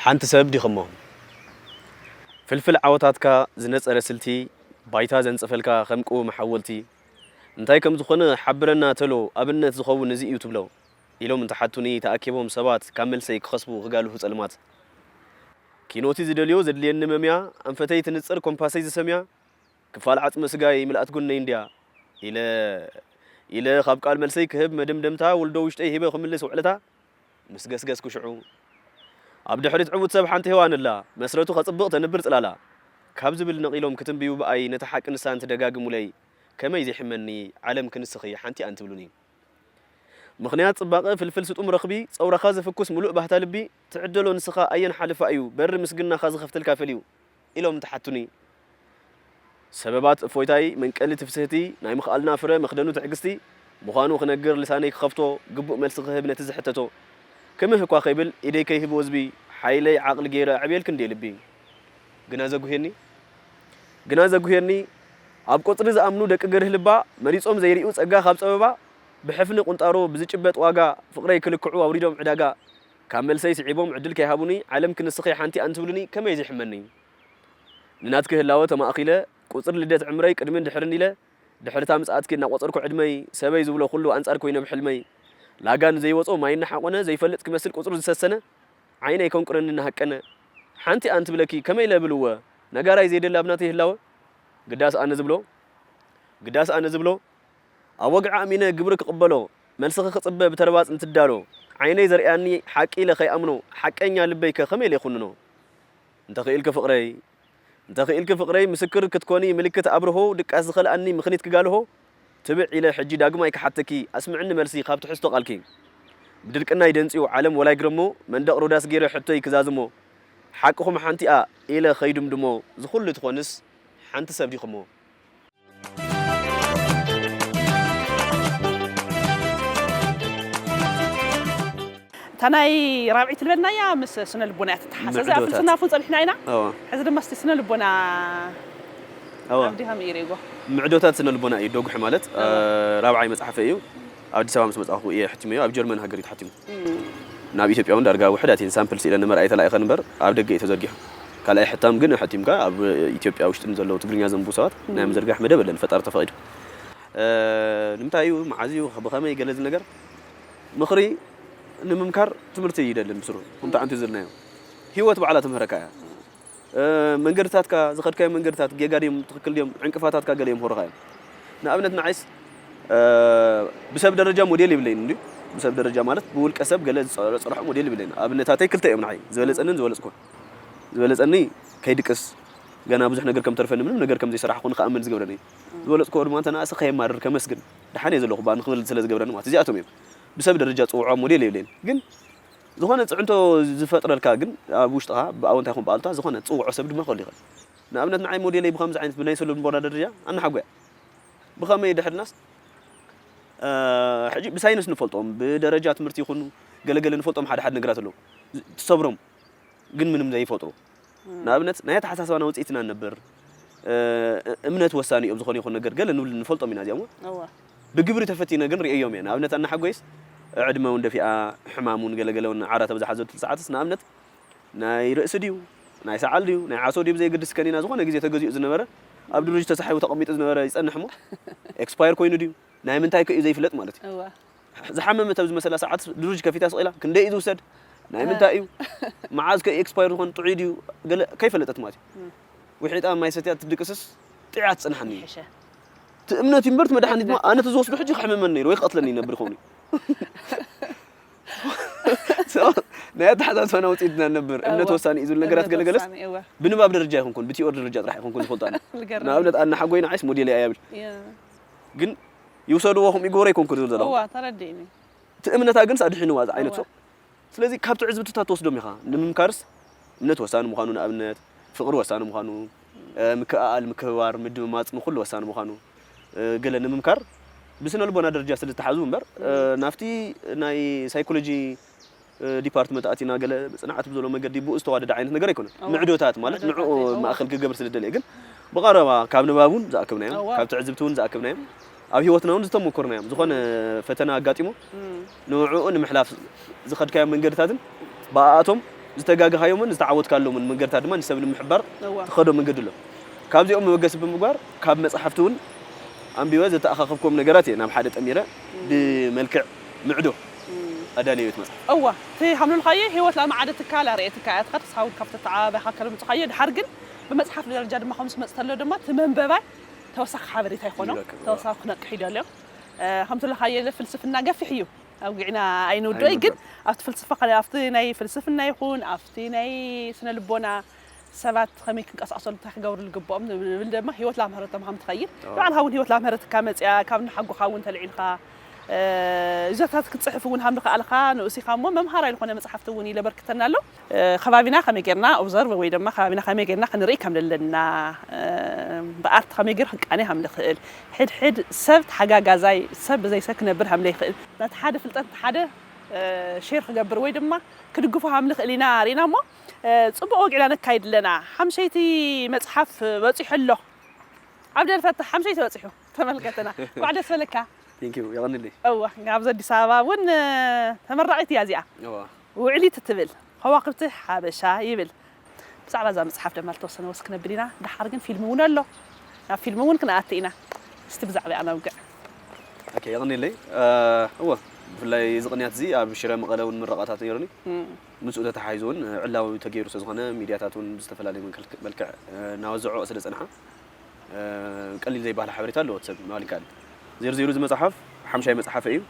ሓንቲ ሰብ ዲኸሞ። ፍልፍል ዓወታትካ ዝነጸረ ስልቲ፣ ባይታ ዘንጸፈልካ ከም ቅውም ሓወልቲ፣ እንታይ ከም ዝኾነ ሓብረና ተሎ፣ ኣብነት ዝኸውን እዚ እዩ ትብሎ? ኢሎም እንተሓቱኒ፣ ተኣኪቦም ሰባት ካብ መልሰይ ክኸስቡ ክጋልሁ ጸልማት። ኪኖቲ ዝደልዮ ዘድልየኒ መምያ፣ ኣንፈተይ ትንጽር ኮምፓሰይ ዝሰምያ፣ ክፋል ዓጽመ ስጋይ ምልኣት ጎነይ እንድያ ኢለ ኢለ ካብ ቃል መልሰይ ክህብ መደምደምታ ውልዶ ውሽጠይ ሂበ ክምልስ ውዕለታ ምስ ገስገስኩ ሽዑ ኣብ ድሕሪት ዕዉት ሰብ ሓንቲ ሄዋን ኣላ መስረቱ ከጽብቕ ተንብር ጽላላ ካብ ዝብል ነቒሎም ክትንብዩ ብኣይ ነታ ሓቂ ንሳ እንትደጋግሙለይ ከመይ ዘይሕመኒ ዓለም ክንስኺ ሓንቲ ኣንትብሉኒ። ምኽንያት ጽባቐ ፍልፍል ስጡም ረኽቢ ጸውራኻ ዘፍኩስ ምሉእ ባህታ ልቢ ትዕደሎ ንስኻ ኣየን ሓለፋ እዩ በሪ ምስግናኻ ዝኸፍተልካ ፈልዩ ኢሎም እንተሓቱኒ። ሰበባት እፎይታይ መንቀሊ ትፍስህቲ ናይ ምኽኣልና ፍረ መኽደኑ ትዕግስቲ ምዃኑ ክነግር ልሳነይ ክኸፍቶ ግቡእ መልሲ ክህብ ነቲ ዝሕተቶ ክምህ እኳ ከይብል ኢደይ ከይህብ ወዝቢ ሓይለይ ዓቕሊ ገይረ ኣዕብየልኪ እንድየ ልቢ ግና ዘጉህየኒ ግና ዘጉህየኒ ኣብ ቁጽሪ ዝኣምኑ ደቂ ገርህ ልባ መሪጾም ዘይርእዩ ጸጋ ካብ ጸበባ ብሕፍኒ ቁንጣሮ ብዝጭበጥ ዋጋ ፍቕረይ ክልክዑ ኣውሪዶም ዕዳጋ ካብ መልሰይ ስዒቦም ዕድል ከይሃቡኒ ዓለም ክንስኺ ሓንቲ ኣንትብሉኒ ከመይ ዝሕመኒ ንናትኪ ህላወ ተማእኺለ ቁጽሪ ልደት ዕምረይ ቅድምን ድሕርን ኢለ ድሕርታ ምጽኣትኪ እናቖጸርኩ ዕድመይ ሰበይ ዝብሎ ኩሉ ኣንጻር ኮይነ ብሕልመይ ላጋ ንዘይወጾ ማይ እናሓቖነ ዘይፈልጥ ክመስል ቁጽሩ ዝሰሰነ ዓይነይ ከንቁረኒ እናሃቀነ ሓንቲ ኣንትብለኪ ከመይ ኢለ ብልወ ነጋራይ ዘይደሊ ኣብናተይ ህላወ ግዳስ ኣነ ዝብሎ ግዳስ ኣነ ዝብሎ ኣብ ወግዒ ኣሚነ ግብሪ ክቕበሎ መልስኺ ክጽበ ብተርባጽ እንትዳሎ ዓይነይ ዘርእያኒ ሓቂ ኢለ ከይኣምኖ ሓቀኛ ልበይከ ከመይ ኢለ ይኹንኖ እንተኽኢልኪ ፍቕረይ እንተኽኢልኪ ፍቕረይ ምስክር ክትኮኒ ምልክት ኣብርሆ ድቃስ ዝኸልኣኒ ምኽኒት ክጋልሆ ትብዕ ኢለ ሕጂ ዳግማይ ክሓተኪ ኣስምዕኒ መልሲ ካብ ትሕዝቶ ቃልኪ ብድርቅናይ ደንጽዩ ዓለም ወላይ ግረሞ መንደቕ ሮዳስ ገይረ ሕቶይ ክዛዝሞ ሓቅኹም ሓንቲኣ ኢለ ኸይድምድሞ ዝኹሉ ትኾንስ ሓንቲ ሰብ ዲኹሞ። እታ ናይ ራብዒ ትልበልናያ ምስ ስነ ልቦና እያ ትተሓሰ እዚኣ ፍልስና ፉን ፀኒሕና ኢና ሕዚ ድማ ስቲ ስነ ልቦና ኣብዲኻ ምኢረይጎ ምዕዶታት ስነ ልቦና እዩ ዶጉሒ ማለት ራብዓይ መፅሓፈ እዩ ኣዲስ ኣበባ ምስ መፃኹ እየ ሕቲመዮ ኣብ ጀርመን ሃገር እዩ ተሓቲሙ ናብ ኢትዮጵያ እውን ዳርጋ ውሕዳት እየን ሳምፕል ስኢለ ንምርኣይ ተላኢኸ ንበር ኣብ ደገ እዩ ተዘርጊሑ ካልኣይ ሕታም ግን ሕቲምካ ኣብ ኢትዮጵያ ውሽጢ ንዘለዉ ትግርኛ ዘንብቡ ሰባት ናይ ምዝርጋሕ መደብ ኣለን ፈጣሪ ተፈቒዱ ንምንታይ እዩ መዓዝ እዩ ብኸመይ ገለ ዝነገር ምኽሪ ንምምካር ትምህርቲ ይደልን ብስሩ ከምቲ ዓንቱ ዝልናዮ ህይወት ባዕላ ትምህረካ እያ መንገድታትካ ዝኸድካዮ መንገድታት ጌጋ ድዮም ትኽክል ድዮም ዕንቅፋታትካ ገለ እዮም ሆርኻ እዮም ንኣብነት ንዓይስ ብሰብ ደረጃ ሞዴል ይብለይን እንዲ ብሰብ ደረጃ ማለት ብውልቀ ሰብ ገለ ዝፀርሖ ሞዴል ይብለይን ኣብነታተይ ክልተ እዮም ንዓይ ዝበለፀንን ዝበለፅኩን ዝበለፀኒ ከይድቅስ ገና ብዙሕ ነገር ከም ተርፈኒ ምንም ነገር ከም ዘይሰራሕኩ ንክኣምን ዝገብረኒ ዝበለፅክዎ ድማ እንተ ንኣሰ ከየማርር ከመስግን ደሓን እየ ዘለኹ ባ ንክብል ስለ ዝገብረኒ ማለት እዚኣቶም እዮም ብሰብ ደረጃ ፅውዖ ሞዴል የብለይን ግን ዝኾነ ፅዕንቶ ዝፈጥረልካ ግን ኣብ ውሽጥኻ ብኣወንታ ይኹን ብኣሉታ ዝኾነ ፅውዖ ሰብ ድማ ክህሉ ይኽእል ንኣብነት ንዓይ ሞዴለይ ብከምዚ ዓይነት ብናይ ስነ ልቦና ደረጃ ኣናሓጎያ ብኸመይ ድሕርናስ ሕጂ ብሳይንስ ንፈልጦም ብደረጃ ትምህርቲ ይኹኑ ገለገለ ንፈልጦም ሓደ ሓደ ነገራት ኣለዉ ትሰብሮም ግን ምንም ዘይፈጥሩ ንኣብነት ናይ ኣተሓሳስባና ውፅኢትና ነበር እምነት ወሳኒ እዮም ዝኾነ ይኹን ነገር ገለ ንብል ንፈልጦም ኢና እዚኦም ብግብሪ ተፈቲነ ግን ርእዮም እየ ንኣብነት ኣናሓጎይስ ዕድመ እውን ደፊኣ ሕማም እውን ገለገለ እውን ዓራት ኣብ ዝሓዘትሉ ሰዓትስ ንኣብነት ናይ ርእሲ ድዩ ናይ ሰዓል ድዩ ናይ ዓሶ ድዩ ብዘየገድስ ከኒና ዝኾነ ግዜ ተገዚኡ ዝነበረ ኣብ ድሩጅ ተሳሒቡ ተቐሚጡ ዝነበረ ይፀንሕ እሞ ኤክስፓየር ኮይኑ ድዩ ናይ ምንታይ ከ እዩ ዘይፍለጥ ማለት እዩ ዝሓመመት ኣብ ዝመሰላ ሰዓት ድሩጅ ከፊታ ስቕ ኢላ ክንደይ እዩ ዝውሰድ ናይ ምንታይ እዩ መዓዝ ከ ኤክስፓየር ዝኾን ጥዑይ ድዩ ገለ ከይፈለጠት ማለት እዩ ውሒጣ ማይ ሰትያ ትድቅስስ ጥዕያ ትፅንሓኒ እዩ እቲ እምነት እዩ እምበር መድሓኒት ኣነ ተዝወስዶ ሕጂ ክሕምመኒ ነይሩ ወይ ክቐትለኒ ይነብር ይኸውን እዩ ናይ ኣተሓሳስባና ውፅኢትና ነብር እምነት ወሳኒ እዩ ዝብል ነገራት ገለገለስ ብንባብ ደረጃ ይኹንኩን ብቲኦር ደረጃ ጥራሕ ይኹንኩን ዝፈልጡ ኣነ ንኣብነት ኣነ ሓጎይ ንዓይስ ሞዴል እያ ብል ግን ይውሰድዎ ከምኡ ይገብሮ ይኮንኩ ዝብል ዘለኹ እቲ እምነታ ግን ኣድሒንዋ እዚ ዓይነት ሰብ ስለዚ ካብ ትዕዝብትታት ትወስዶም ኢኻ ንምምካርስ እምነት ወሳኒ ምዃኑ ንኣብነት ፍቕሪ ወሳኒ ምዃኑ ምክእኣል ምክብባር ምድምማፅ ንኩሉ ወሳኒ ምዃኑ ገለ ንምምካር ብስነ ልቦና ደረጃ ስለ ዝተሓዙ እምበር ናብቲ ናይ ሳይኮሎጂ ዲፓርትመንት ኣቲና ገለ ፅንዓት ብዘሎ መገዲ ብኡ ዝተዋደደ ዓይነት ነገር ኣይኮነን ምዕዶታት ማለት ንዕኡ ማእኸል ክገብር ስለ ደልየ ግን ብቐረባ ካብ ንባብ እውን ዝኣክብናዮም ካብ ትዕዝብቲ እውን ዝኣክብናዮም ኣብ ህይወትና እውን ዝተሞከርናዮም ዝኾነ ፈተና ኣጋጢሞ ንዕኡ ንምሕላፍ ዝኸድካዮም መንገድታትን ብኣኣቶም ዝተጋገኻዮምን ዝተዓወትካሎምን መንገድታት ድማ ንሰብ ንምሕባር እዋ ትኸዶ መንገዲ ኣሎ። ካብዚኦም መበገሲ ብምግባር ካብ መጽሓፍቲ እውን ኣንቢበ ዘተኣኻኸብኩም ነገራት እየ ናብ ሓደ ጠሚረ ብመልክዕ ምዕዶ ኣዳልየ ቤት መጽሓፍ። እዋ እቲ ሓምሉልካየ ህይወት ላመዓደትካ ላርእየትካ እያ ትኸድ ሳውን ካብቲ ተዓባቢኻ ከለምፅኻዮ ድሓር ግን ብመፅሓፍ ደረጃ ድማ ከም ዝመፅ ተሎ ድማ እቲ መንበባይ ተወሳኺ ሓበሬታ ይኾኖ ይረክብ፣ እዋ። ተወሳኺ ክነቅሕ ይደልዮ ከምቲ ለኻየለ ፍልስፍና ገፊሕ እዩ ኣውጊዕና ኣይንውድኦይ ግን ኣብቲ ፍልስፍና ኣብቲ ናይ ፍልስፍና ይኹን ኣብቲ ናይ ስነ ልቦና ሰባት ከመይ ክንቀሳቀሰሉ እንታይ ክገብሩ ዝግብኦም ዝብል ድማ ህይወት ላምህረቶም ከም ትኸይድ ባዕልኻ እውን ህይወት ላምህረትካ መፅያ ካብ ንሓጎኻ እውን ተልዒልካ ይዞታት ክትፅሕፍ እውን ሃም ንኽኣልካ ንኡስ ኢኻ እሞ መምሃራይ ዝኾነ መፅሓፍቲ እውን ኢለ በርክተና ኣሎ ከባቢና ከመይ ጌርና ኦብዘርቭ ወይ ድማ ከባቢና ከመይ ጌርና ክንርኢ ከም ዘለና ብኣርት ከመይ ጌር ክንቃነ ከም ንኽእል ሕድሕድ ሰብ ተሓጋጋዛይ ሰብ ብዘይ ሰብ ክነብር ከም ዘይኽእል ነቲ ሓደ ፍልጠት ሓደ ሼር ክገብር ወይ ድማ ክድግፎ ከም ንኽእል ኢና ርኢና እሞ ፅቡቅ ወግዕና ነካይድ ኣለና ሓምሸይቲ መፅሓፍ በፂሑ ኣሎ ዓብደል ፈታሕ ሓምሸይቲ በፂሑ ተመልከትና እንኳዕ ደስ በለካ Thank you የቐንልይ። እዋ ኣብዚ ኣዲስ ኣበባ እውን ተመራቂት እያ እዚኣ እዋ ውዕሊት እትብል ከዋክብቲ ሓበሻ ይብል ብዛዕባ እዛ መፅሓፍ ድማ ዝተወሰነ ወስ ክነብል ኢና ድሓር ግን ፊልም እውን ኣሎ ናብ ፊልም እውን ክንኣቲ ኢና እስቲ ብዛዕባ እያ ነውግዕ ኦኬ የቐንልይ። እወ ብፍላይ እዚ ቅንያት እዚ ኣብ ሽረ መቐለ እውን ምረቃታት ነይሩኒ። ምስኡ ተተሓሒዙ እውን ዕላዊ ተገይሩ ስለ ዝኾነ ሚድያታት እውን ብዝተፈላለየ መልክዕ እናወዘዖ ስለ ፀንሓ ቀሊል ዘይበሃል ሓበሬታ ኣለዎ እቲ ሰብ ምባል ይከኣል። ዜርዜሩ እዚ መፅሓፍ ሓምሻይ መፅሓፈ እዩ።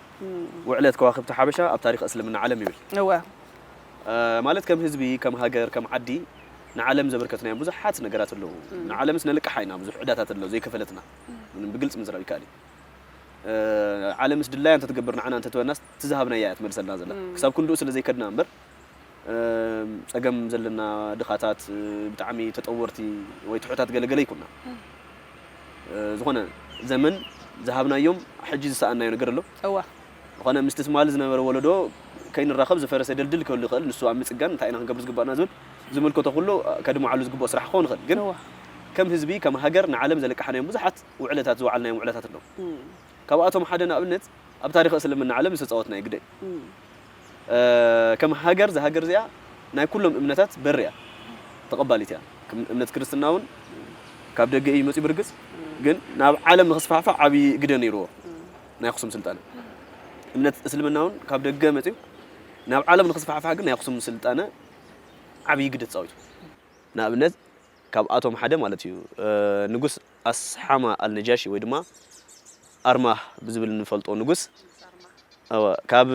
ውዕለት ከዋክብቲ ሓበሻ ኣብ ታሪክ እስልምና ዓለም ይብል። እወ ማለት ከም ህዝቢ ከም ሃገር ከም ዓዲ ንዓለም ዘበርከትናዮም ብዙሓት ነገራት ኣለዉ። ንዓለምስ ነልቅሓ ኢና ብዙሕ ዕዳታት ኣሎ ዘይከፈለትና ምንም ብግልፂ ምዝራብ ይከኣል እዩ። ዓለምስ ድላያ እንተትገብር ንዓና እንተትበናስ ትዝሃብናያ እያ ትመልሰልና ዘላ ክሳብ ክንድኡ ስለ ዘይከድና እምበር ጸገም ዘለና ድኻታት ብጣዕሚ ተጠወርቲ ወይ ትሑታት ገለገለ ይኩና ዝኾነ ዘመን ዝሃብናዮም ሕጂ ዝሰኣናዮ ነገር ኣሎ እዋ ዝኾነ ምስቲ ትማሊ ዝነበረ ወለዶ ከይንራኸብ ዝፈረሰ ደልድል ክህሉ ይኽእል ንሱ ኣብ ምፅጋን እንታይ ኢና ክንገብር ዝግባእና ዝብል ዝምልከቶ ኩሉ ከድምዓሉ ዝግብኦ ስራሕ ክኸውን ይኽእል ግን እዋ ከም ህዝቢ ከም ሃገር ንዓለም ዘለቅሓናዮም ብዙሓት ውዕለታት ዝወዓልናዮም ውዕለታት ኣለዉ እም፣ ካብኣቶም ሓደ ንኣብነት ኣብ ታሪክ እስልምና ዓለም ዝተፃወትናዮ ግደ እዩ እም፣ ከም ሃገር እዛ ሃገር እዚኣ ናይ ኩሎም እምነታት በር እያ ተቐባሊት እያ ከም እምነት ክርስትና እውን ካብ ደገ እዩ መፅኡ ብርግፅ ግን ናብ ዓለም ንክስፋሕፋሕ ዓብዪ ግደ ነይርዎ ናይ ኣክሱም ስልጣነ እምነት እስልምና እውን ካብ ደገ መፅኡ ናብ ዓለም ንክስፋሕፋሕ ግን ናይ ኣክሱም ስልጣነ ዓብዪ ግደ ተፃዊቱ ንኣብነት ካብኣቶም ሓደ ማለት እዩ ንጉስ ኣስሓማ ኣልነጃሺ ወይ ድማ ኣርማህ ብዝብል ንፈልጦ ንጉስ ካብ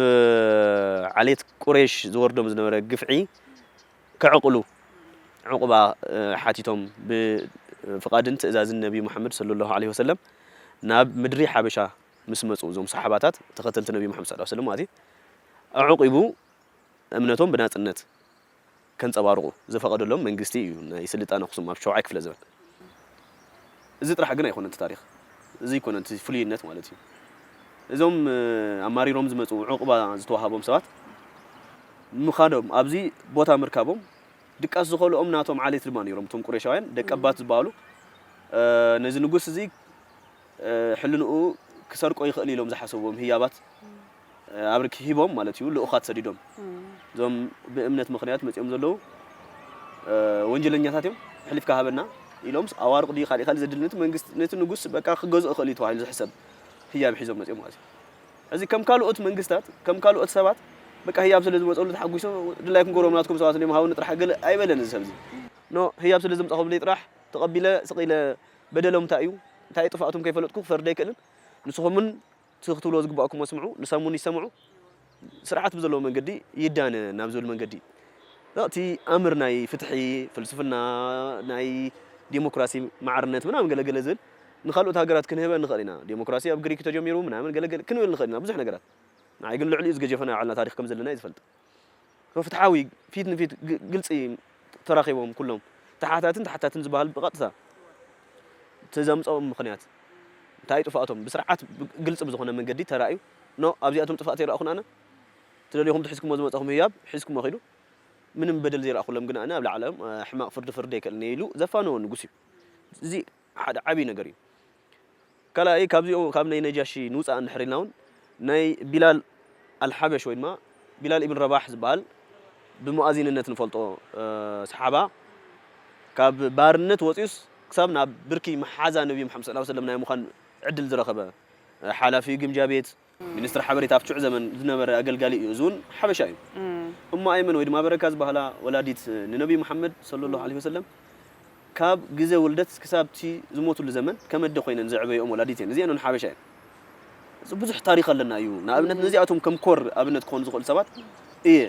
ዓሌት ቁሬሽ ዝወርዶም ዝነበረ ግፍዒ ከዕቕሉ ዕቑባ ሓቲቶም ብፍቓድን ትእዛዝን ነቢዩ መሓመድ ሰለላሁ ዐለይሂ ወሰለም ናብ ምድሪ ሓበሻ ምስ መፁ እዞም ሰሓባታት ተኸተልቲ ነቢዩ መሓመድ ሰለላሁ ዐለይሂ ወሰለም ማለት እዩ ኣዕቂቡ እምነቶም ብናፅነት ከንፀባርቑ ዝፈቐደሎም መንግስቲ እዩ ናይ ስልጣነ ኣኽሱም ኣብ ሸውዓይ ክፍለ ዘበን። እዚ ጥራሕ ግን ኣይኮነን እቲ ታሪኽ። እዚ ኣይኮነን እቲ ፍሉይነት ማለት እዩ። እዞም ኣማሪሮም ዝመፁ ዑቕባ ዝተዋሃቦም ሰባት ምኻዶም ኣብዚ ቦታ ምርካቦም ድቃስ ዝኸልኦም ናቶም ዓሌት ድማ ነይሮም እቶም ቁሬሻውያን ደቀባት ዝበሃሉ ነዚ ንጉስ እዚ ሕልንኡ ክሰርቆ ይኽእል ኢሎም ዝሓሰብዎም ህያባት ኣብ ርኪ ሂቦም ማለት እዩ ልኡኻት ሰዲዶም እዞም ብእምነት ምኽንያት መፂኦም ዘለዉ ወንጀለኛታት እዮም ሕሊፍካ ሃበና ኢሎምስ ኣዋርቕ ድዩ ካሊእ ካሊእ ዘድሊ ነቲ መንግስቲ ነቲ ንጉስ በቃ ክገዝኦ ይኽእል እዩ ተባሂሉ ዝሕሰብ ህያብ ሒዞም መፂኦም ማለት እዩ ሕዚ ከም ካልኦት መንግስታት ከም ካልኦት ሰባት በቃ ህያብ ስለ ዝመፀሉ ተሓጒሶም ድላይኩም ገሮም ናትኩም ሰባት እዮም ሃውኒ ጥራሕ ገለ ኣይበለን እዚ ሰብ እዚ ኖ ህያብ ስለ ዘምፃኹምለይ ጥራሕ ተቐቢለ ስቕ ኢለ በደሎም እንታይ እዩ እንታይ ጥፍኣቶም ከይፈለጥኩ ክፈርድ ኣይክእልን ንስኹምን እቲ ክትብልዎ ዝግባእኩሞ ስምዑ፣ ንሶም እውን ይሰምዑ። ስርዓት ብዘለዎ መንገዲ ይዳነ ናብ ዝብል መንገዲ እቲ ኣምር ናይ ፍትሒ፣ ፍልስፍና፣ ናይ ዲሞክራሲ፣ ማዕርነት ምናምን ገለገለ ዝብል ንካልኦት ሃገራት ክንህበ ንኽእል ኢና። ዲሞክራሲ ኣብ ግሪክ ተጀሚሩ ምናምን ገለገለ ክንብል ንኽእል ኢና ብዙሕ ነገራት። ንዓይ ግን ልዕሊኡ ዝገጀፈ ናይ ባዕልና ታሪኽ ከም ዘለና እየ ዝፈልጥ። ፍትሓዊ ፊት ንፊት ግልፂ ተራኺቦም ኩሎም ተሓታትን ተሓታትን ዝበሃል ብቐጥታ እቲ ዘምፀኦም ምኽንያት እንታይ ጥፍኣቶም ብስርዓት ግልፂ ብዝኾነ መንገዲ ተራእዩ ኖ ኣብዚኣቶም ጥፍኣት ኣይረኣኹን ኣነ ትደልኹም ትሒዝኩሞ ዝመፀኹም ህያብ ሒዝኩሞ ኺዱ ምንም በደል ዘይረኣኹሎም ግን ኣነ ኣብ ላዕሎም ሕማቕ ፍርዲ ፍርዲ ኣይክእልን እየ ኢሉ ዘፋነዎ ንጉስ እዩ እዚ ሓደ ዓብዪ ነገር እዩ ካልኣይ ካብዚኦም ካብ ናይ ነጃሺ ንውፃእ እንድሕር ኢልና እውን ናይ ቢላል ኣልሓበሽ ወይ ድማ ቢላል ኢብን ረባሕ ዝበሃል ብመኣዚንነት ንፈልጦ ሰሓባ ካብ ባርነት ወፂኡስ ክሳብ ናብ ብርኪ መሓዛ ነቢ ሙሓመድ ሰለላሁ ዐለይሂ ወሰለም ናይ ምዃን ዕድል ዝረኸበ ሓላፊ ግምጃ ቤት ሚኒስትር ሓበሬታ ኣብ ሽዑ ዘመን ዝነበረ ኣገልጋሊ እዩ። እዚ እውን ሓበሻ እዩ። እሞ ኣይመን ወይ ድማ በረካ ዝበሃላ ወላዲት ንነቢ ሙሓመድ ሰለላሁ ዐለይሂ ወሰለም ካብ ግዜ ውልደት ክሳብ እቲ ዝሞትሉ ዘመን ከም ኣደ ኮይነን ዘዕበየኦም ወላዲት እየን። እዚኣን እውን ሓበሻ እየን። እዚ ብዙሕ ታሪኽ ኣለና እዩ። ንኣብነት ነዚኣቶም ከም ኮር ኣብነት ክኾኑ ዝኽእሉ ሰባት እየ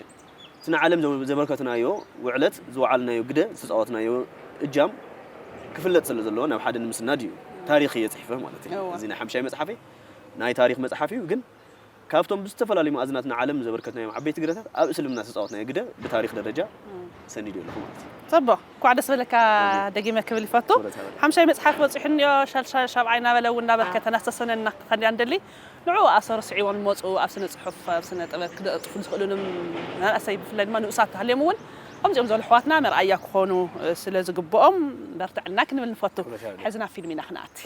እቲ ንዓለም ዘበርከትናዮ ውዕለት ዝወዓልናዮ ግደ ዝተፃወትናዮ እጃም ክፍለጥ ስለ ዘለዎ ናብ ሓደ ንምስናድ እዩ ታሪኽ እየ ፅሒፈ ማለት እዩ። እዚ ናይ ሓምሻይ መፅሓፈይ ናይ ታሪኽ መፅሓፍ እዩ። ግን ካብቶም ብዝተፈላለዩ መኣዝናት ንዓለም ዘበርከትናዮም ዓበይቲ ግደታት ኣብ እስልምና ዝተፃወትናዮ ግደ ብታሪኽ ደረጃ ሰኒዱ ኣለኹ ማለት እዩ። ፅቡቕ፣ እንኳዕ ደስ በለካ ደጊመ ክብል ይፈቱ። ሓምሻይ መፅሓፍ በፂሑ እኒኦ ሻልሻይ ሻብዓይ እናበለ እውን እናበርከተ እናስተሰነ እናኸደ ንደሊ ንዑ ኣሰሩ ስዒቦም ዝመፁ ኣብ ስነ ፅሑፍ ኣብ ስነ ጥበብ ክደጥፉ ዝኽእሉ መናእሰይ ብፍላይ ድማ ንኡሳት ተሃልዮም እውን ከምዚኦም ዝበሉ ኣሕዋትና መርኣያ ክኾኑ ስለ ዝግብኦም በርትዐልና ክንብል ንፈቱ። ሕዚ ናብ ፊልም ኢና ክንኣቲ።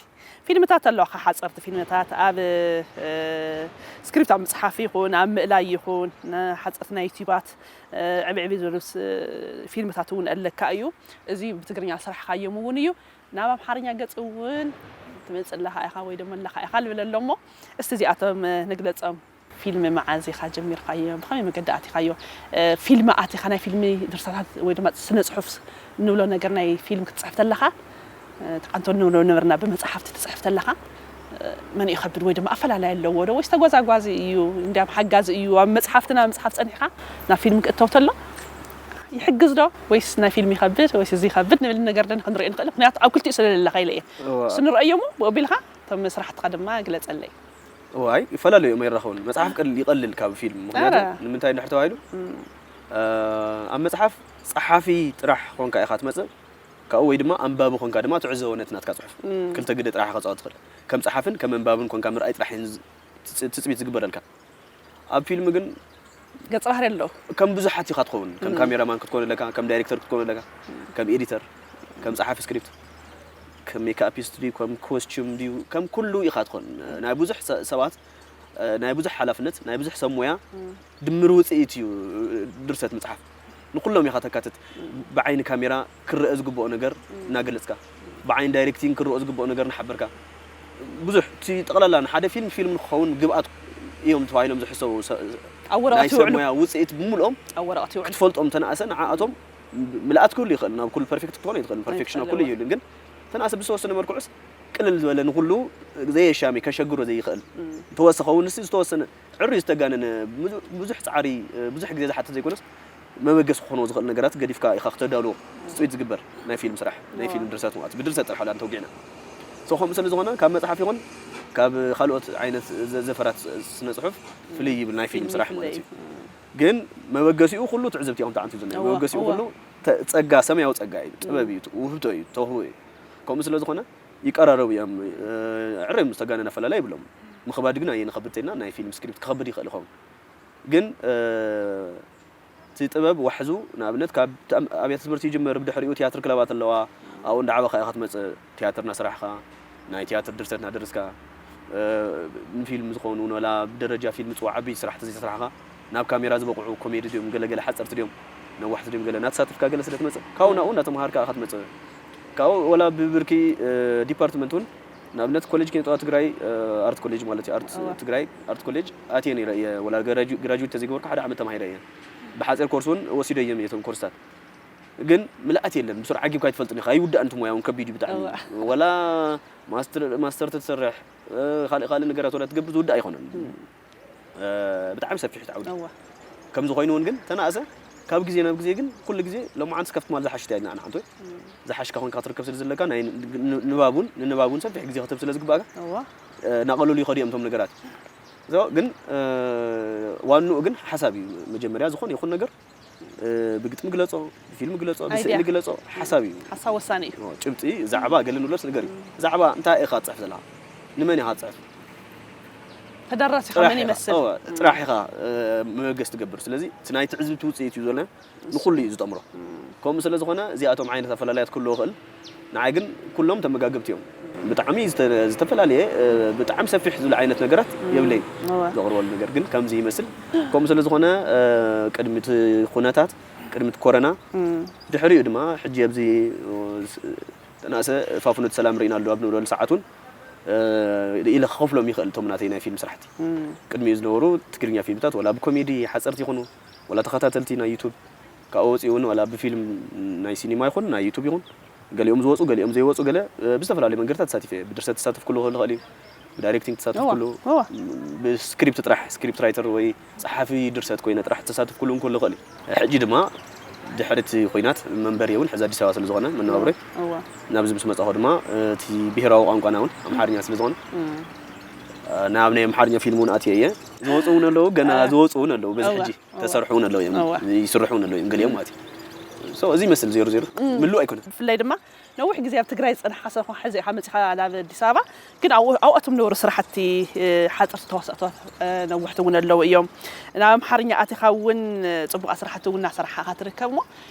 ፊልምታት ኣለዋኻ ሓፀርቲ ፊልምታት ኣብ ስክሪፕት ኣብ ምፅሓፍ ይኹን ኣብ ምእላይ ይኹን ሓፀርቲ ናይ ዩቲባት ዕብዕብ ዝበሉ ፊልምታት እውን ኣለካ እዩ። እዚ ብትግርኛ ዝሰራሕካዮም እውን እዩ። ናብ ኣምሓርኛ ገፅ እውን ትመፅእ ኣለኻ ኢኻ ወይ ደሞ ኣለኻ ኢኻ ልብል ኣሎ እሞ እስቲ እዚኣቶም ንግለፆም። ፊልም መዓዝ ኢኻ ጀሚርካዮ? ብኸመይ መገዲ ኣቲኻዮ? ፊልም ኣቲኻ ናይ ፊልሚ ድርሰታት ወይ ድማ ስነ ፅሑፍ ንብሎ ነገር ናይ ፊልም ክትፅሕፍ ተለኻ ተቃንቶ ንብሎ ነበርና ብመፅሓፍቲ ትፅሕፍ ተለኻ መን ይኸብድ ወይ ድማ ኣፈላላይ ኣለዎ ዶ ወይስ ተጓዛጓዚ እዩ እንዲያም ሓጋዚ እዩ ኣብ መፅሓፍቲ ናብ መፅሓፍ ፀኒሕካ ናብ ፊልም ክእተው ተሎ ይሕግዝ ዶ ወይስ ናይ ፊልም ይኸብድ ወይስ እዚ ይኸብድ ንብል ነገር ዶ ክንሪኦ ንኽእል ምክንያቱ ኣብ ክልቲኡ ስለ ለለኻ ኢለ እየ እሱ ንረእዮ እሞ ብኡ ኣቢልካ እቶም ስራሕትኻ ድማ ግለፀለይ ዋይ ይፈላለዩ እዮም ኣይራኸቡን መፅሓፍ ቀል ይቐልል ካብ ፊልም ምክንያቱ ንምንታይ እንድሕር ተባሂሉ ኣብ መፅሓፍ ፀሓፊ ጥራሕ ኮንካ ኢኻ ትመፅእ ካብኡ ወይ ድማ ኣንባቢ ኮንካ ድማ ትዕዘቦ ነቲ ናትካ ፅሑፍ ክልተ ግደ ጥራሕ ኢኻ ክፃወት ትኽእል ከም ፀሓፍን ከም ኣንባብን ኮንካ ምርኣይ ጥራሕ ትፅቢት ዝግበረልካ ኣብ ፊልም ግን ገፀ ባህሪ ኣለዎ ከም ብዙሓት ኢኻ ትኸውን ከም ካሜራማን ክትኮን ኣለካ ከም ዳይሬክተር ክትኮን ኣለካ ከም ኤዲተር ከም ፀሓፊ ስክሪፕት ከም ሜካፒስት ድዩ ከም ኮስቹም ድዩ ከም ኩሉ ኢኻ ትኾን ናይ ብዙሕ ሰባት ናይ ብዙሕ ሓላፍነት ናይ ብዙሕ ሰብ ሞያ ድምር ውፅኢት እዩ ድርሰት ምፅሓፍ ንኩሎም ኢኻ ተካትት ብዓይኒ ካሜራ ክረአ ዝግብኦ ነገር እናገለፅካ ብዓይኒ ዳይሬክቲንግ ክረኦ ዝግብኦ ነገር እናሓበርካ ብዙሕ እቲ ጠቕላላ ንሓደ ፊልም ፊልም ንክኸውን ግብኣት እዮም ተባሂሎም ዝሕሰቡ ናይ ሰብ ሞያ ውፅኢት ብምልኦም ክትፈልጦም ተነኣሰ ንዓኣቶም ምልኣት ክህሉ ይኽእል ናብ ኩሉ ፐርፌክት ክትኾን ይትኽእል ፐርፌክሽን ኣብ ኩሉ ይህሉ ግን ተነኣሰ ብዝተወሰነ መልክዑስ ቅልል ዝበለ ንኩሉ ዘየሻሚ ከሸግሮ ዘይኽእል ተወሰኸ እውን ንስ ዝተወሰነ ዕሩይ ዝተጋነነ ብዙሕ ፃዕሪ ብዙሕ ግዜ ዝሓትት ዘይኮነስ መበገሲ ክኾኖ ዝኽእል ነገራት ገዲፍካ ኢኻ ክተዳልዎ ትፅቢት ዝግበር ናይ ፊልም ስራሕ ናይ ፊልም ድርሰት ማለት ብድርሰት ጥራሕ ላ እንተውጊዕና ሰው ከምኡ ስለ ዝኾነ ካብ መፅሓፍ ይኹን ካብ ካልኦት ዓይነት ዘፈራት ስነ ፅሑፍ ፍልይ ይብል ናይ ፊልም ስራሕ ማለት እዩ ግን መበገሲኡ ኩሉ ትዕዝብቲ ኢኹም ተዓንቱ ዝነ መበገሲኡ ኩሉ ፀጋ ሰማያዊ ፀጋ እዩ ጥበብ እዩ ውህብቶ እዩ ተውህቦ እዩ ከምኡ ስለ ዝኾነ ይቀራረቡ እዮም ዕረም ዝተጋነነ ኣፈላላይ ይብሎም ምኽባድ ግን ኣየ ንኸብድ ተልና ናይ ፊልም ስክሪፕት ክኸብድ ይኽእል ይኸውን ግን እቲ ጥበብ ዋሕዙ ንኣብነት ካብ ኣብያተ ትምህርቲ ይጅመር ብድሕሪኡ ትያትር ክለባት ኣለዋ ኣብኡ እንዳዓበኻ ኢኻ ትመፅእ ትያትር እናሰራሕኻ ናይ ትያትር ድርሰት እናደረስካ ንፊልም ዝኾኑ ንላ ብደረጃ ፊልም ፅዋ ዓበይቲ ስራሕቲ ዘይተስራሕኻ ናብ ካሜራ ዝበቕዑ ኮሜዲ ድዮም ገለገለ ሓፀርቲ ድዮም ነዋሕቲ ድዮም ገለ እናተሳተፍካ ገለ ስለ ትመፅእ ካብኡ ናብኡ እናተምሃርካ ኢኻ ትመፅእ ካብኡ ወላ ብብርኪ ዲፓርትመንት እውን ንኣብነት ኮሌጅ ኪነ ጥበብ ትግራይ ኣርት ኮሌጅ ማለት እዩ ኣርት ትግራይ ኣርት ኮሌጅ ኣትየ ነይረ እየ ወላ ግራጁዌት ተዘይገበርኩ ሓደ ዓመት ተማሂረ እየ ብሓፂር ኮርስ እውን ወሲዶ እዮም እቶም ኮርስታት ግን ምልኣት የለን ብሱር ዓጊብካ ኣይትፈልጥን ኢኻ ኣይውዳእን እቲ ሞያ እውን ከቢድ እዩ ብጣዕሚ ወላ ማስተር ተትሰርሕ ካልእ ካልእ ነገራት ወላ ትገብር ዝውዳእ ኣይኮነን ብጣዕሚ ሰፊሕ እዩ ዓውዲ ከምዚ ኮይኑ እውን ግን ተናእሰ ካብ ግዜ ናብ ግዜ ግን ኩሉ ግዜ ሎማዓንትስ ከፍቲ ማል ዝሓሽት እያ ንዓና ሓንቲ ዝሓሽካ ኮንካ ክትርከብ ስለ ዘለካ ናይ ንባብ እውን ንንባብ እውን ሰፊሕ ግዜ ክትህብ ስለ ዝግባእካ ናቐለሉ ይኸዱ እዮም እቶም ነገራት ግን ዋንኡ ግን ሓሳብ እዩ መጀመርያ ዝኾነ ይኹን ነገር ብግጥሚ ግለጾ ብፊልም ግለጾ ብስእሊ ግለጾ ሓሳብ እዩ ሓሳብ ወሳኒ እዩ ጭብጢ ዛዕባ ገለ ንብሎስ ነገር እዩ ዛዕባ እንታይ ኢኻ ትፅሕፍ ዘለኻ ንመን ኢኻ ትፅሕፍ ተደራሲ ከመን ይመስል ጥራሕ ኢኻ መበገስ ትገብር ስለዚ እቲ ናይ ትዕዝብቲ ውፅኢት እዩ ዘሎ ንኩሉ እዩ ዝጠምሮ ከምኡ ስለ ዝኾነ እዚኣቶም ዓይነት ኣፈላላያት ክህልዎ ይኽእል ንዓይ ግን ኩሎም ተመጋገብቲ እዮም ብጣዕሚ ዝተፈላለየ ብጣዕሚ ሰፊሕ ዝብሉ ዓይነት ነገራት የብለይ ዘቕርበሉ ነገር ግን ከምዚ ይመስል ከምኡ ስለ ዝኾነ ቅድሚ እቲ ኩነታት ቅድሚ እቲ ኮረና። ድሕሪኡ ድማ ሕጂ ኣብዚ ተናእሰ ፋፉ ነቲ ሰላም ርኢናሉ ኣብ ንብለሉ ሰዓት እውን ኢለ ክኸፍሎም ይኽእል እቶም ናተይ ናይ ፊልም ስራሕቲ። ቅድሚኡ ዝነበሩ ትግርኛ ፊልምታት ዋላ ብኮሜዲ ሓፀርቲ ይኹኑ ዋላ ተኸታተልቲ ናይ ዩቱብ ካብኡ ወፂኡ እውን ዋላ ብፊልም ናይ ሲኒማ ይኹን ናይ ዩቱብ ይኹን ገሊኦም ዝወፁ ገሊኦም ዘይወፁ ገለ ብዝተፈላለዩ መንገድታት ተሳቲፈ እየ። ብድርሰት ተሳተፍኩሉ ክእል ይኽእል እዩ፣ ብዳይሬክቲንግ ተሳተፍኩሉ፣ ብስክሪፕት ጥራሕ ስክሪፕት ራይተር ወይ ፀሓፊ ድርሰት ኮይነ ጥራሕ ተሳተፍኩሉ እንክእል ይኽእል እዩ። ሕጂ ድማ ድሕሪ እቲ ኮይናት መንበሪ እውን ሕዚ ኣዲስ ኣበባ ስለዝኾነ መነባብሮይ ናብዚ ምስ መፃኹ ድማ እቲ ብሄራዊ ቋንቋና እውን ኣምሓርኛ ስለዝኾነ ናብ ናይ ኣምሓርኛ ፊልም እውን ኣትየ እየ። ዝወፁ እውን ኣለዉ፣ ገና ዝወፁ እውን ኣለዉ። በዚ ሕጂ ተሰርሑ እውን ኣለዉ እዮም፣ ይስርሑ እውን ኣለዉ እዮም ገሊኦም ማለት እዩ። እዚ ይመስል ዜሮ ዜሮ ምሉእ ኣይኮነን። ብፍላይ ድማ ነዊሕ ግዜ ኣብ ትግራይ ዝፀናሕካ ሰብ ኸዓ ሕዚ ኢኻ መፂኻ ናብ ኣዲስ ኣበባ፣ ግን ኣብኡ ኣብኣቶም ነበሩ ስራሕቲ ሓፀርቲ ተዋሳእትታት ነዋሕቲ እውን ኣለዉ እዮም። ናብ ኣምሓርኛ ኣቲኻ እውን ፅቡቓት ስራሕቲ እውን እናሰራሕኻ ኢኻ ትርከብ እሞ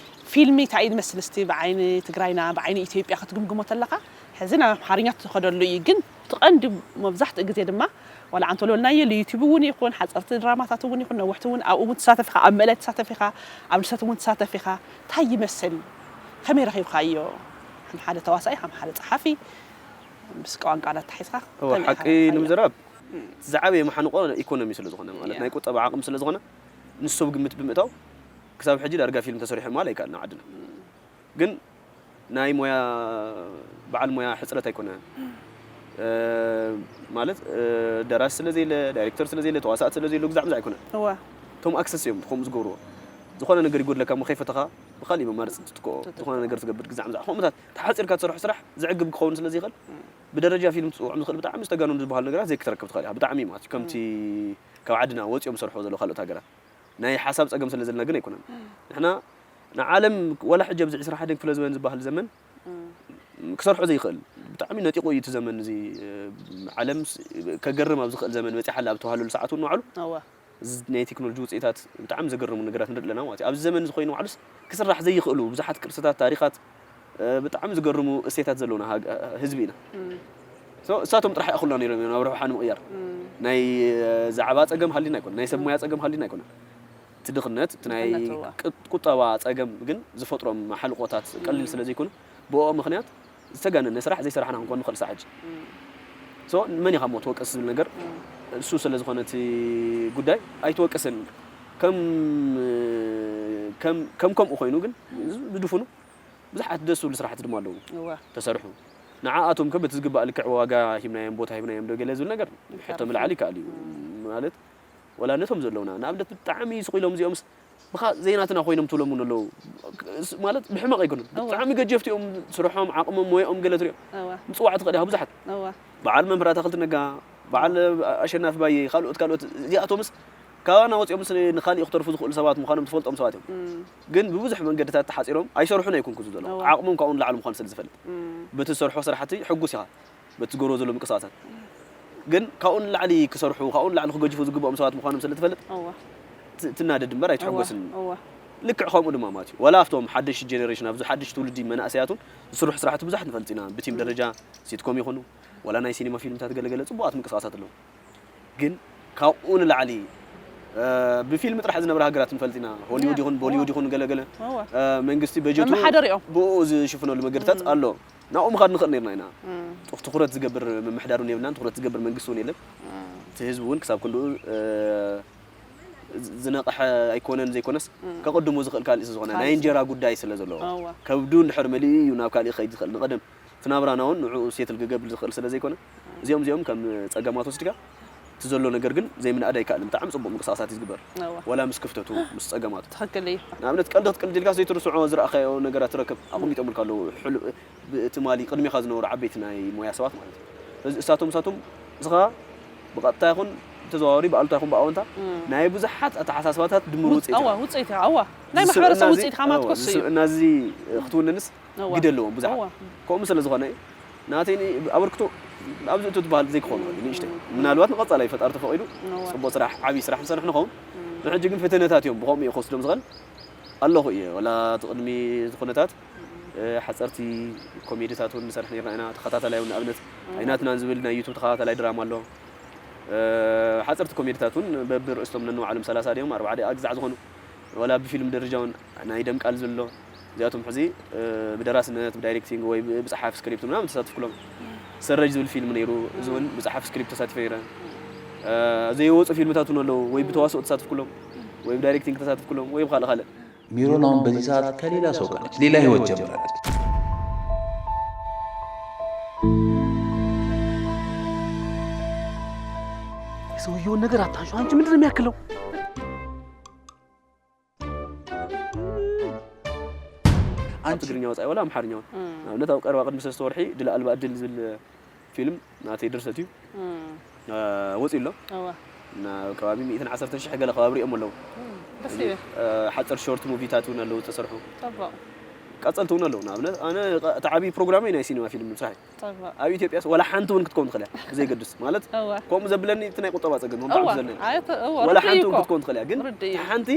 ፊልሚ እንታይ እዩ ዝመስል እስቲ ብዓይኒ ትግራይና ብዓይኒ ኢትዮጵያ ክትግምግሞ ተለኻ ሕዚ ናብ ኣምሓርኛ ትኸደሉ እዩ ግን እቲ ቀንዲ መብዛሕትኡ ግዜ ድማ ዋላ ኣንተ ልበልናዮ ልዩቲብ እውን ይኹን ሓፀርቲ ድራማታት እውን ይኹን ነዋሕቲ እውን ኣብኡ እውን ትሳተፍ ኢኻ ኣብ ምእላይ ትሳተፍ ኢኻ ኣብ ድርሰት እውን ትሳተፍ ኢኻ እንታይ ይመስል ከመይ ረኺብካዮ ከም ሓደ ተዋሳኢ ከም ሓደ ፀሓፊ ምስ ቋንቋና ኣተሓሒዝካ እወ ሓቂ ንምዝራብ ዝዓበየ መሓንቆ ኢኮኖሚ ስለ ዝኾነ ማለት ናይ ቁጠባ ዓቕሚ ስለ ዝኾነ ንሱ ኣብ ግምት ብምእታው ክሳብ ሕጂ ዳርጋ ፊልም ተሰሪሑ ምባል ኣይከኣልን ኣብ ዓድና ግን ናይ ሞያ በዓል ሞያ ሕፅረት ኣይኮነን ማለት ደራሲ ስለ ዘየለ ዳይሬክተር ስለ ዘየለ ተዋሳእቲ ስለ ዘየለ ግዛዕ ምዛዕ ኣይኮነን እቶም ኣክሰስ እዮም ከምኡ ዝገብርዎ ዝኾነ ነገር ይጎድለካ እሞ ከይፈተኻ ብካሊእ መማረፂ ትትክኦ ዝኾነ ነገር ትገብር ግዛዕ ምዛዕ ከምኡታት ተሓፂርካ ትሰርሖ ስራሕ ዘዕግብ ክኸውን ስለ ዘይኽእል ብደረጃ ፊልም ትፅውዖም ዝኽእል ብጣዕሚ ዝተጋነኑ ዝበሃሉ ነገራት ዘይክትረክብ ትኽእል ኢኻ ብጣዕሚ ማለት እዩ ከምቲ ካብ ዓድና ወፂኦም ዝሰርሕዎ ዘለዉ ካልኦት ሃገራት ናይ ሓሳብ ፀገም ስለ ዘለና ግን ኣይኮነን ንሕና ንዓለም ዋላ ሕጂ ኣብዚ ዕስራ ሓደን ክፍለ ዘበን ዝበሃል ዘመን ክሰርሖ ዘይኽእል ብጣዕሚ ነጢቑ እዩ እቲ ዘመን እዚ ዓለም ከገርም ኣብ ዝኽእል ዘመን በፂሓላ ኣብ ተባሃለሉ ሰዓት እውን ንባዕሉ እዚ ናይ ቴክኖሎጂ ውፅኢታት ብጣዕሚ ዘገርሙ ነገራት ንርኢ ኣለና ማለት እዩ ኣብዚ ዘመን እዚ ኮይኑ ባዕሉስ ክስራሕ ዘይኽእሉ ብዙሓት ቅርስታት ታሪኻት ብጣዕሚ ዝገርሙ እሴታት ዘለውና ህዝቢ ኢና እሳቶም ጥራሕ ይኣኽሉና ነይሮም እዮም ናብ ረብሓ ንምቕያር ናይ ዛዕባ ፀገም ሃሊና ኣይኮነ ናይ ሰብ ሞያ ፀገም ሃሊና ኣይኮነ እቲ ድኽነት እቲ ናይ ቁጠባ ፀገም ግን ዝፈጥሮም ማሓልቆታት ቀሊል ስለ ዘይኮኑ ብኦ ምክንያት ዝተጋነነ ስራሕ ዘይሰራሕና ክንኮን ንኽእል ሳዕ ሕጂ መን ኢኻ ሞ ትወቅስ ዝብል ነገር እሱ ስለ ዝኾነ እቲ ጉዳይ ኣይትወቅስን ከም ከም ከምኡ ኮይኑ ግን ዝድፍኑ ብዙሓት ደስ ዝብሉ ስራሕቲ ድማ ኣለዉ ተሰርሑ ንዓኣቶም ከ በቲ ዝግባእ ልክዕ ዋጋ ሂብናዮም ቦታ ሂብናዮም ዶ ገለ ዝብል ነገር ሕቶ ምልዓል ይከኣል እዩ ማለት ወላ ነቶም ዘለውና ንኣብነት ብጣዕሚ ስቕ ኢሎም እዚኦምስ ብኻ ዘይናትና ኮይኖም ትብሎም ኣለዉ ማለት ብሕመቕ ኣይኮኑን ብጣዕሚ ገጀፍቲ እዮም ስርሖም ዓቕሞም ሞያኦም ገለ ትሪኦም ምፅዋዕ ትኽእል ኢኻ ብዙሓት በዓል መምህር ኣታኽልቲ ነጋ በዓል ኣሸናፊ ባየ ካልኦት ካልኦት እዚኣቶምስ ካባና ወፂኦም ንካሊእ ክተርፉ ዝኽእሉ ሰባት ምዃኖም ትፈልጦም ሰባት እዮም ግን ብብዙሕ መንገድታት ተሓፂሮም ኣይሰርሑን ኣይኮንኩ ዝብሎ ዓቕሞም ካብኡ ንላዕሊ ምዃኑ ስለ ዝፈልጥ በቲ ዝሰርሖ ስራሕቲ ሕጉስ ኢኻ በቲ ዝገብሮ ዘሎ ምንቅስቃሳት ግን ካብኡ ንላዕሊ ክሰርሑ ካብኡ ንላዕሊ ክገጅፉ ዝግብኦም ሰባት ምዃኖም ስለ ትፈልጥ ትናደድ እምበር ኣይትሕጎስን ልክዕ ከምኡ ድማ ማለት እዩ ዋላ ኣብቶም ሓደሽ ጀነሬሽን ኣብዚ ሓደሽ ትውልዲ መናእሰያት እውን ዝስርሑ ስራሕቲ ብዙሓት ንፈልጥ ኢና ብቲም ደረጃ ሲትኮም ይኹኑ ዋላ ናይ ሲኒማ ፊልምታት ገለገለ ፅቡቃት ምንቅስቃሳት ኣለዉ ግን ካብኡ ንላዕሊ ብፊልም ጥራሕ ዝነብራ ሃገራት ንፈልጥ ኢና ሆሊውድ ይኹን ቦሊውድ ይኹን ገለገለ መንግስቲ በጀቱ ብኡ ዝሽፍነሉ መገድታት ኣሎ ናብኡ ምኻድ ንኽእል ነርና ኢና ትኹረት ዝገብር ምምሕዳር እውን የብልናን ትኹረት ዝገብር መንግስቲ እውን የለን እቲ ህዝቢ እውን ክሳብ ክንድኡ ዝነቕሐ ኣይኮነን ዘይኮነስ ከቐድሞ ዝኽእል ካልእ ስለ ዝኾነ ናይ እንጀራ ጉዳይ ስለ ዘለዎ ከብዱ እንድሕር መሊኡ እዩ ናብ ካልእ ክኸይድ ዝኽእል ንቐደም እቲ ናብራና እውን ንዕኡ ሴትል ክገብር ዝኽእል ስለ ዘይኮነ እዚኦም እዚኦም ከም ፀገማት ወስድካ እቲ ዘሎ ነገር ግን ዘይምንኣድ ኣይከኣልን ብጣዕሚ ፅቡቅ ምንቅስቃሳት እዩ ዝግበር ወላ ምስ ክፍተቱ ምስ ፀገማቱ ትኽክል እዩ ንኣብነት ቀልዲ ክትቅልድ ኢልካ ዘይትርስዖ ዝረኣኻዮ ነገራት ትረክብ ኣቐሚጦምልካ ኣለዉ ትማሊ ቅድሜኻ ዝነበሩ ዓበይቲ ናይ ሞያ ሰባት ማለት እዩ እሳቶም እሳቶም ንስኻ ብቐጥታ ይኹን ብተዘዋዋሪ ብኣሉታ ይኹን ብኣወንታ ናይ ብዙሓት ኣተሓሳስባታት ድምር ውፅኢት ውፅኢት እዋ ናይ ማሕበረሰብ ውፅኢት ኢኻ ማትኮስ እዩ እና እዚ ክትውንንስ ግደ ኣለዎም ብዙሓት ከምኡ ስለ ዝኾነ እዩ ናተይ ኣበርክቶ ኣብዚ እቶ ትበሃል ዘይክኾኑ ንእሽተይ ምናልባት ንቐፃላይ ፈጣሪ ተፈቒዱ ፅቡቅ ስራሕ ዓብዪ ስራሕ ንሰርሕ ንኸውን ንሕጂ ግን ፈተነታት እዮም ብከምኡ እዩ ክወስዶም ዝኽእል ኣለኹ እየ ወላ እቲ ቅድሚ እቲ ኩነታት ሓፀርቲ ኮሜድታት እውን ንሰርሕ ነርና ኢና ተኸታታላይ እውን ንኣብነት ኣይናትናን ዝብል ናይ ዩቱብ ተኸታታላይ ድራማ ኣሎ ሓፀርቲ ኮሜድታት እውን በብርእስቶም ነንባዕሎም ሰላሳ ድዮም ኣርባዓ ደቂቃ ግዛዕ ዝኾኑ ወላ ብፊልም ደረጃ እውን ናይ ደምቃል ዘሎ እዚኣቶም ሕዚ ብደራስነት ብዳይሬክቲንግ ወይ ብፀሓፍ ስክሪፕት ምናምን ተሳትፍ ኩሎም ሰረጅ ዝብል ፊልም ነይሩ። እዚ እውን ብፀሓፍ ስክሪፕት ተሳቲፈ ይረ ዘይወፁ ፊልምታት እውን ኣለዉ ወይ ብተዋስኦ ተሳትፍ ኩሎም ወይ ብዳይሬክቲንግ ተሳትፍ ኩሎም ወይ ብካልእ ካልእ ሚሮን አሁን በዚህ ሰዓት ከሌላ ሰው ጋር ነች፣ ሌላ ህይወት ጀምራለች። የሰውየውን ነገር አታንሹ። አንቺ ምንድን ነው የሚያክለው? ኣብ ትግርኛ ወፃኢ ወላ ኣምሓርኛ እውን ንኣብነት ኣብ ቀረባ ቅድሚ ሰለስተ ወርሒ ድል ኣልባ እድል ዝብል ፊልም ናተይ ድርሰት እዩ ወፂኡ ኣሎ። ናብ ከባቢ ሚእትን ዓሰርተን ሽሕ ገለ ከባቢ ሪኦም ኣለዉ። ሓፀር ሾርት ሙቪታት እውን ኣለዉ ዝተሰርሑ። ቀፀልቲ እውን ኣለዉ። ንኣብነት ኣነ እቲ ዓብዪ ፕሮግራመይ ናይ ሲኒማ ፊልም ምስራሕ እዩ። ኣብ ኢትዮጵያስ ወላ ሓንቲ እውን ክትከውን ትኽእል እያ ብዘይገድስ ማለት ከምኡ ዘብለኒ እቲ ናይ ቁጠባ ፀገም ከምቲ ዘለኒ ወላ ሓንቲ እውን ክትከውን ትኽእል እያ። ግን ሓንቲ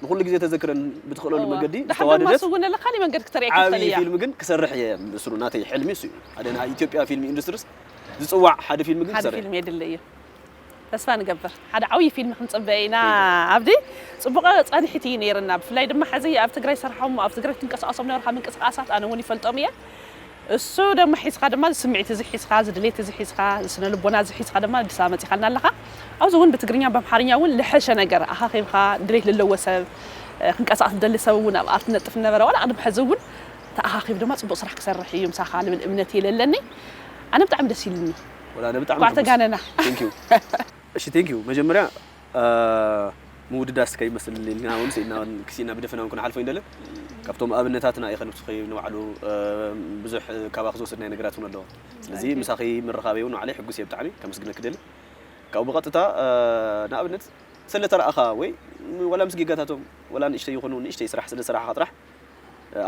ንኩሉ ግዜ ተዘክረን ብትኽእለሉ መገዲ ዝተዋደደት እውን ኣለካ መንገዲ ክተርእየካ ዓብዪ ፊልም ግን ክሰርሕ እየ። ምስሩ ናተይ ሕልሚ እሱ እዩ። ሓደ ናይ ኢትዮጵያ ፊልም ኢንዱስትሪስ ዝፅዋዕ ሓደ ፊልም ግን ሓደ ክሰርሕ ፊልም የድሊ እዩ። ተስፋ ንገብር ሓደ ዓብዪ ፊልም ክንፅበ ኢና። ኣብዲ ፅቡቐ ፃንሒት እዩ ነይርና። ብፍላይ ድማ ሕዚ ኣብ ትግራይ ሰርሖም ኣብ ትግራይ ትንቀሳቐሶም ነበርካ ምንቅስቃሳት ኣነ እውን ይፈልጦም እየ። እሱ ድማ ሒዝካ ድማ ስምዒት እዚ ሒዝካ ዝድሌት እዚ ሒዝካ ስነ ልቦና እዚ ሒዝካ ድማ ኣዲስ ኣበባ መፂኻልና ኣለኻ። ኣብዚ እውን ብትግርኛ ብኣምሓርኛ እውን ልሐሸ ነገር ኣኻኺብካ ድሌት ለለዎ ሰብ ክንቀሳቐስ ዝደሊ ሰብ እውን ኣብ ኣርት ነጥፍ ነበረ ዋላ ቅድሚ ሕዚ እውን ተኣኻኺብ ድማ ፅቡቕ ስራሕ ክሰርሕ እዩ ምሳኻ ልብል እምነት እየ ለለኒ። ኣነ ብጣዕሚ ደስ ኢልኒ። ወላ ኣነ ብጣዕሚ ኳዕ ተጋነና። እሺ ቴንክ ዩ መጀመርያ ምውድዳስ ከይመስል ኢልና እውን ስኢና ክሲና ብደፈና እውን ክንሓልፎ ይንደለ ካብቶም ኣብነታትና እዩ ከንብትኸ ንባዕሉ ብዙሕ ካባክ ዝወሰድናይ ነገራት እውን ኣለዎ። ስለዚ ምሳኺ ምርኻበይ እውን ባዕለይ ሕጉስ እየ ብጣዕሚ ከምስግነክ ደሊ ካብኡ ብቐጥታ ንኣብነት ስለ ተረኣኻ ወይ ወላ ምስ ጌጋታቶም ወላ ንእሽተይ ይኹኑ ንእሽተይ ስራሕ ስለ ሰራሕኻ ጥራሕ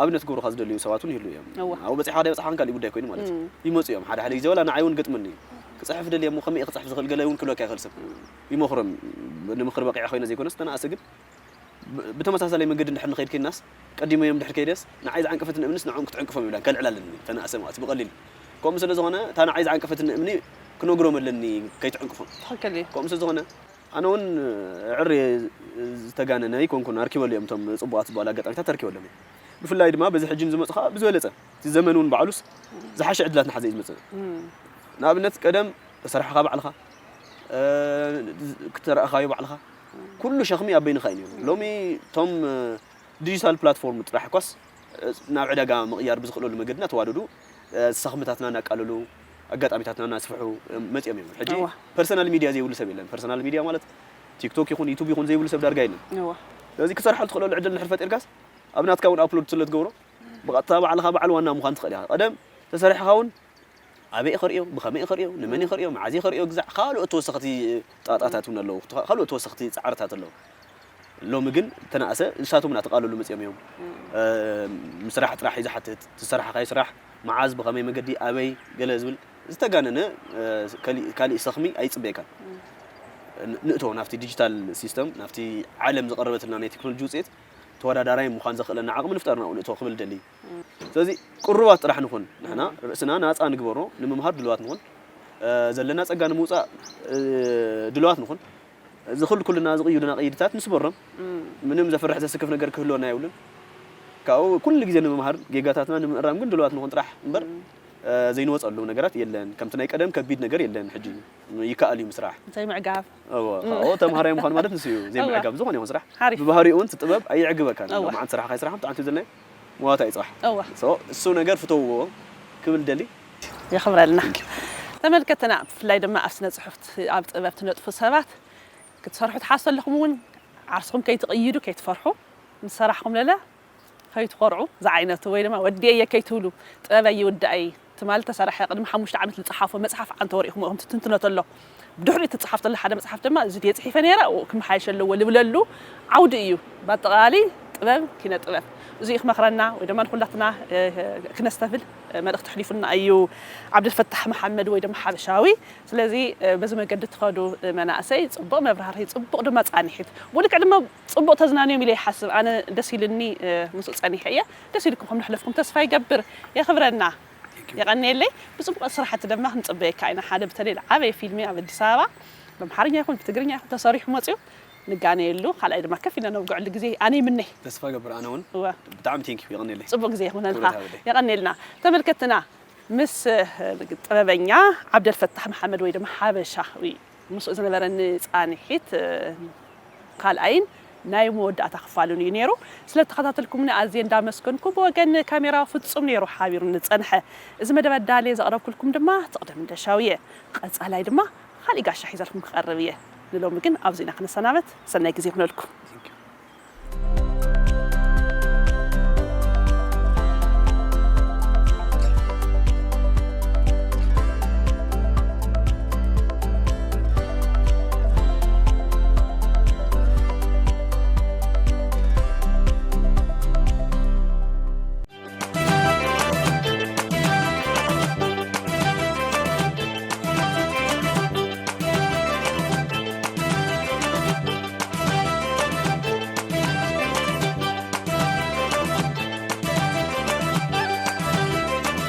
ኣብነት ክገብሩኻ ዝደልዩ ሰባት እውን ይህሉ እዮም። ኣብኡ በፂሕኻ ደይበፅሓኻን ካሊእ ጉዳይ ኮይኑ ማለት እዩ። ይመፁ እዮም ሓደ ሓደ ግዜ ወላ ንዓይ እውን ገጥመኒ እዩ። ክፅሕፍ ደልየ እሞ ከመይ እየ ክፅሕፍ ዝኽእል ገለ እውን ክብለካ ይኽእል ሰብ ይመኽሮም። ንምኽሪ በቂዐ ኮይነ ዘይኮነስ ተነኣሰ ግን ብተመሳሳላይ መንገዲ እንድሕር ንኸይድ ኮይንናስ ቀዲመዮም ድሕር ከይደስ ንዓይ ዝዓንቀፈትኒ እምንስ ንዕኦም ክትዕንቅፎም ይብላን ከልዕል ኣለኒ ተነኣሰ ማለት ብቐሊል ከምኡ ስለ ዝኾነ እታ ንዓይ ዝዓንቀፈትኒ እምኒ ክነግሮም ኣለኒ ከይትዕንቅፎም ትኽክል እዩ። ከምኡ ስለ ዝኾነ ኣነ እውን ዕር እየ ዝተጋነነ ኣይኮንኩን ኣርኪበሉ እዮም እቶም ፅቡቓት ዝበሉ ኣጋጣሚታት ኣርኪበሎም እየ። ብፍላይ ድማ በዚ ሕጂ ንዝመፁ ከዓ ብዝበለፀ እቲ ዘመን እውን ባዕሉስ ዝሓሸ ዕድላት ንሓዘ እዩ ዝመፅእ። ንኣብነት ቀደም ተሰራሕኻ ባዕልኻ ክተረእኻዮ ባዕልኻ ኩሉ ሸኽሚ ኣብ በይንኻ እዩ ነይሩ። ሎሚ እቶም ዲጂታል ፕላትፎርም ጥራሕ እኳስ ናብ ዕዳጋ ምቕያር ብዝኽእለሉ መገዲ እናተዋደዱ ሰኽምታትና እናቃለሉ ኣጋጣሚታትና እናስፍሑ መፂኦም እዮም። ሕጂ ፐርሰናል ሚድያ ዘይብሉ ሰብ የለን። ፐርሰናል ሚድያ ማለት ቲክቶክ ይኹን ዩቱብ ይኹን ዘይብሉ ሰብ ዳርጋ የለን። ስለዚ ክሰርሓሉ ትኽእለሉ ዕድል እንድሕር ፈጢርካስ ኣብ ናትካ እውን ኣፕሎድ ስለ ትገብሮ ብቐጥታ ባዕልኻ በዓል ዋና ምዃን ትኽእል ኢኻ። ቀደም ተሰሪሕኻ እውን ኣበይ እየ ክርእዮ፣ ብኸመይ እየ ክርእዮ፣ ንመን እየ ክርእዮ፣ መዓዝ እየ ክርእዮ ግዛዕ ካልኦት ተወሰኽቲ ጣጣታት እውን ኣለዉ። ካልኦት ተወሰኽቲ ፃዕርታት ኣለዉ። ሎሚ ግን ተነኣሰ ንሳቶም እናተቃለሉ መፅኦም እዮም። ምስራሕ ጥራሕ እዩ ዝሓትት። ትሰራሕኻ ይስራሕ፣ መዓዝ፣ ብኸመይ መገዲ፣ ኣበይ ገለ ዝብል ዝተጋነነ ካሊእ ሰኽሚ ኣይፅበየካን። ንእቶ ናብቲ ዲጂታል ሲስተም ናብቲ ዓለም ዝቐረበትልና ናይ ቴክኖሎጂ ውፅኢት ተወዳዳራይ ምዃን ዘኽእለና ዓቕሚ ንፍጠር ናብኡ ንእቶ ክብል ደሊ። ስለዚ ቅሩባት ጥራሕ ንኹን ንሕና ርእስና ናፃ ንግበሮ ንምምሃር ድልዋት ንኹን ዘለና ፀጋ ንምውፃእ ድልዋት ንኹን ዝኽልኩልና ዝቕይዱና ቅይድታት ንስበሮም ምንም ዘፍርሕ ዘስክፍ ነገር ክህልወና የብሉን። ካብኡ ኩሉ ግዜ ንምምሃር ጌጋታትና ንምእራም ግን ድልዋት ንኹን ጥራሕ እምበር ዘይንወፀሉ ነገራት የለን። ከምቲ ናይ ቀደም ከቢድ ነገር የለን። ሕጂ ይከኣል እዩ ምስራሕ። ዘይምዕጋብ እዎ ተምሃራይ ምዃን ማለት ንሱ እዩ። ዘይምዕጋብ ዝኾነ ይኹን ስራሕ ሓሪፍ። ብባህሪኡ እውን እቲ ጥበብ ኣየዕግበካን። እዎ። መዓት ስራሕኻ ይስራሕ ብጣዕሚ ትብል ናይ መዋታ ይፅራሕ። እዎ። እሱ ነገር ፍተውዎ ክብል ደሊ የኽብረልና። ተመልከትና ብፍላይ ድማ ኣብ ስነ ፅሑፍ ኣብ ጥበብ ትነጥፉ ሰባት ክትሰርሑ ትሓስቡ ኣለኹም እውን ዓርስኹም ከይትቕይዱ ከይትፈርሑ ምስ ሰራሕኹም ለለ ከይትኮርዑ ዝዓይነቱ ወይ ድማ ወዲኤየ ከይትብሉ ጥበበይ ይውዳእይ ትማሊ ተሰራሐ ቅድሚ ሓሙሽተ ዓመት ዝፀሓፎ መፅሓፍ ዓንተ ወሪእኹም ኢኹም ትትንትኖ ተሎ ብድሕሪኡ ትፅሓፍ ተሎ ሓደ መፅሓፍ ድማ እዚ ድየ ፅሒፈ ነይረ ክመሓየሽ ኣለዎ ልብለሉ ዓውዲ እዩ። ብኣጠቓሊ ጥበብ ኪነ ጥበብ እዚኡ ክመኽረና ወይ ድማ ንኩላትና ክነስተብል መልእኽቲ ኣሕሊፉልና እዩ ዓብደልፈታሕ መሓመድ ወይ ድማ ሓበሻዊ። ስለዚ በዚ መገዲ ትኸዱ መናእሰይ ፅቡቕ መብራህርሂ ፅቡቕ ድማ ፃንሒት ብልክዕ ድማ ፅቡቕ ተዝናንዮም ኢለ ይሓስብ። ኣነ ደስ ኢሉኒ ምስኡ ፀኒሐ እየ። ደስ ኢልኩም ከም ነሕለፍኩም ተስፋ ይገብር። የኽብረና። የቐንየለይ። ብፅቡቕ ስራሕቲ ድማ ክንፅበየካ ኢና። ሓደ በተለይ ዝዓበየ ፊልሚ ኣብ ኣዲስ ኣበባ ብኣምሓርኛ ይኹን ብትግርኛ ይኹን ተሰሪሑ መፅዩ ንጋነየሉ፣ ካልኣይ ድማ ከፍ ኢልና ነውግዐሉ ግዜ ኣነ ይምነ። ተስፋ ገብር ኣነ እውን እወ ብጣዕሚ ቴንኪዩ፣ ይቐንየለይ። ጽቡቅ ግዜ ይኹነልካ። ክብረት ሃበለይ። የቐንየልና። ተመልከትና ምስ ጥበበኛ ዓብደልፈታሕ መሓመድ ወይ ድማ ሓበሻ ወይ ምስኡ ዝነበረኒ ጻንሒት ካልኣይን ናይ መወዳእታ ክፋሉን እዩ ነይሩ። ስለ ተኸታተልኩምኒ ኣዝየ እንዳመስገንኩ ብወገን ካሜራ ፍጹም ነይሩ ሓቢሩ ንጸንሐ። እዚ መደብ ኣዳልየ ዘቕረብኩልኩም ድማ ትቕደም እንደሻው እየ። ቀጻላይ ድማ ካልእ ጋሻ ሒዘልኩም ክቐርብ እየ። ንሎሚ ግን ኣብዚ ኢና ክንሰናበት። ሰናይ ግዜ ይኹነልኩም።